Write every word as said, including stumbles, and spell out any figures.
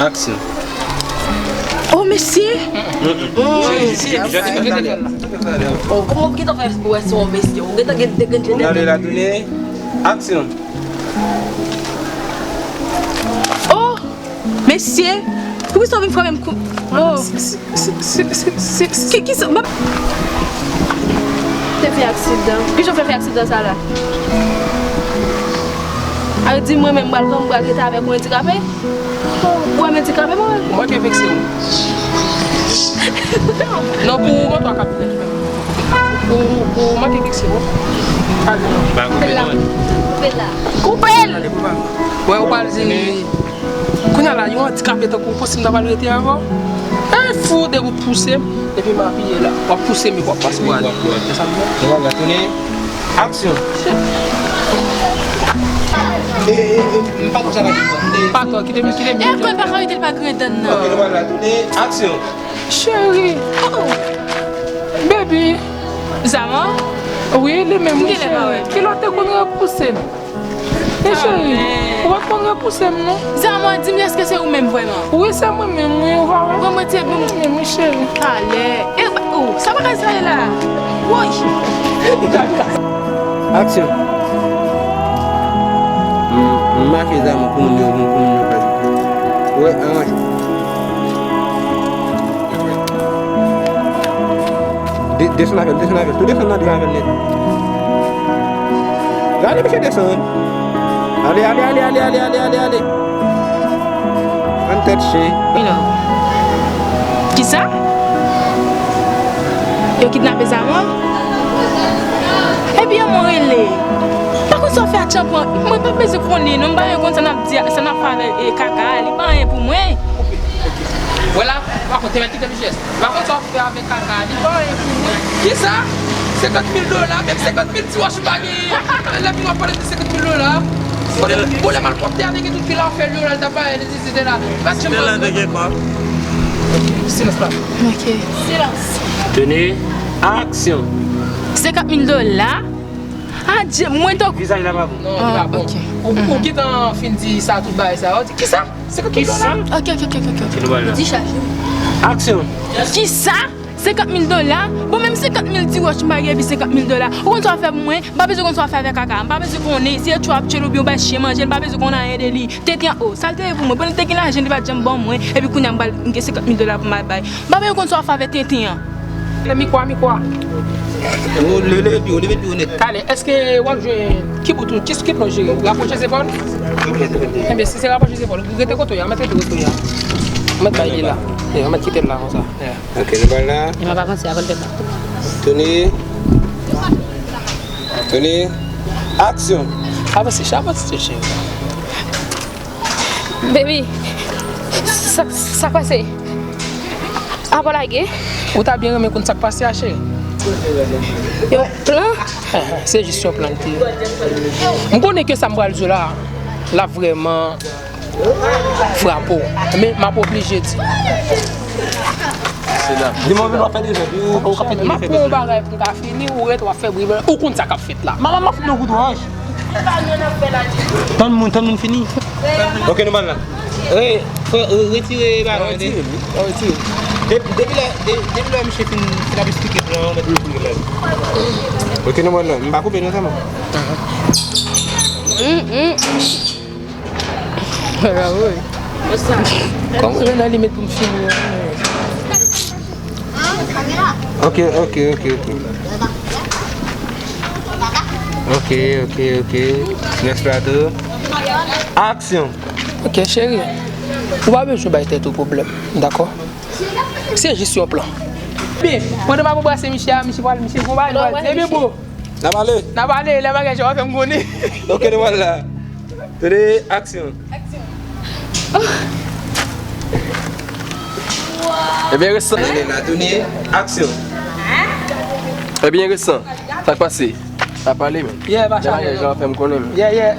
Aksyon. Oh, mesye! Oh, kòman w gentan fè wè se yon mesye? Ou gentan gen, gen, gen, gen. Gade la, tounen. Aksyon. Oh, mesye! Poukisa w vin frape m kou? Oh. Ki, ki sa? Te fè aksidan. Kijan w fè fè aksidan sa la? A di mwen menm, m pral pran, m pral rete avèk yon andikape? Ou wè m andikape, mwen? Ou manke vekse m. Non, pou ou, mwen, twa kapitèn. Ou, ou, ou manke vekse m. Pale non. Ba, koupe non. Koupe l. Wè, ou pral di. Kounye a la, yon andikape tankou w panse m ta pral rete avè w? Ey, fou, depi w pouse m, epi m apiye la. W ap pouse m, epi w ap pase w ale. Sa m wè. Nou va tounen. Aksyon. E, e, e, m pa konn sa k ap fèt. Patò, kite m, kite m. E ankò l pa ka rete, l pa griyen dan nan. Ok, nou va tounen. Aksyon. Cheri. Oh. Baby. Zama? Wi, li menm, wi, cheri. Kilòt te konn repouse m. E cheri, ou pa t konn repouse m non. Zama, di m, èske se ou menm vrèman? Wi, se mwen menm, wi, ou pa wè? Mwen, mwen te, mwen menm, wi, cheri. Talè. E, oh, sa pa ka sa ye la. Woy. Aksyon. M, m mache zam pou moun yo, pou moun yo pa. Wè, an mache. De-, desann avè l, desann avè l. Tou desann nan dri avè l nèt. Gade misye desann. Ale, ale, ale. Ann tèt chen. Milo. Kisa? Yo kidnape Zamon? Epi yo mwen rele. Pa konn sa w fè a tchanpon. Mwen pa bezwen konnen, non, m pa bezwen konn sa n ap di, sa n ap fè avè, e, kaka a. Li pa anyen pou mwen. Wè la, pa konn te mèt kite M J S. Pa konn sa w ap fè avèk kaka a, li pa anyen pou mwen. Kisa? Senkant mil dola, menm senkant mil ti wòch m pa genyen. Lè fini w ap pale de senkant mil dola. Bon, lè malpwòpte a te gen tout pil afè l yo la, l t ap bay, li di se te la. Silans la. Ok. Silans. Tounen, aksyon. Senkant mil dola? Adje, mwen tankou. Vizaj la pa bon. Non, li pa bon. Ou, ou gentan fin di sa, tout bagay sa. Ou di, kisa? Senkant mil dola? Ok, ok, ok, ok, ok. Di chaje. Aksyon. Kisa? Senkant mil dola? Bon, menm senkant mil ti wòch m pa gen, epi senkant mil dola. Ou konn sa w fè pou mwen? M pa bezwen konn sa w fè avèk kaka. M pa bezwen konnen si yo tchwa ap tchwe l oubyen w bay chen manje l. M pa bezwen konn anyen de li. Tenten an, o, sa l te ye pou mwen? Pandan l te gen lajan, li pa t janm ban mwen. Epi kounye a m pral gen senkant mil dola pou m al bay. M pa bezwen konn sa w ap fè avèk tenten an. Mikwa, mikwa. Leve, leve pi wo, leve pi wo nèt. Talè, èske w ap jwe ki bout ou, ki, ki plan w jere? Rapwoche zepòl? Enben, si se rapwoche zepòl, rete kote w ye a, mèt rete kote w ye a. Mèt bay li la. Mèt kite l la konsa. Ok, nou pral la. Tounen. Tounen. Aksyon. Avanse, avanse, cheri. Baby, sa, sa k pase? Apa w lage? Ou ta byen renmen konn sa k pase a, cheri. Yon plan? Se jis yon plan li te ye. M konnen ke sa m pral di w la, l ap vrèman frape w. Men m ap oblije di. Demen w vin w ap fè dezòd, wi, ou ka fè dezòd. M ap pran yon bagay pou m ka fini, ou ret w ap fè bri blan. Ou konn sa k ap fèt la. Manman, m ap fout nan kout wòch. Tann moun, tann moun fini. Ok, nou pral la. Wi, fò, retire bagay. Retire, wi. Retire. Depi lè, de-, depi lè misye fin, fin ap eksplike plan an, mèt retire menm. Ok, nou pral la. M pa koupe non, sèlman. Kòman Renal li met pou m fini an? Ok, ok, ok, ok. Ok, ok, ok. Next plato. Aksyon. Ok, cheri. Ou pa bezwen bay tèt ou pwoblèm, dakò? Se jis yon plan. Byen, pandan m ap anbrase misye a, misye pral, misye gon bagay li pral di. Ebyen, bro. N ap ale. N ap ale, lè bagay sa w ap fè m konnen. Ok, nou pral la. Tounen, aksyon. Aksyon. Ebyen, resan. Tounen la, tounen, aksyon. Ebyen, resan. Sa k pase? Sa pale, men. Yeah, pa chaje non. Jan fè m konnen, men. Yeah, yeah.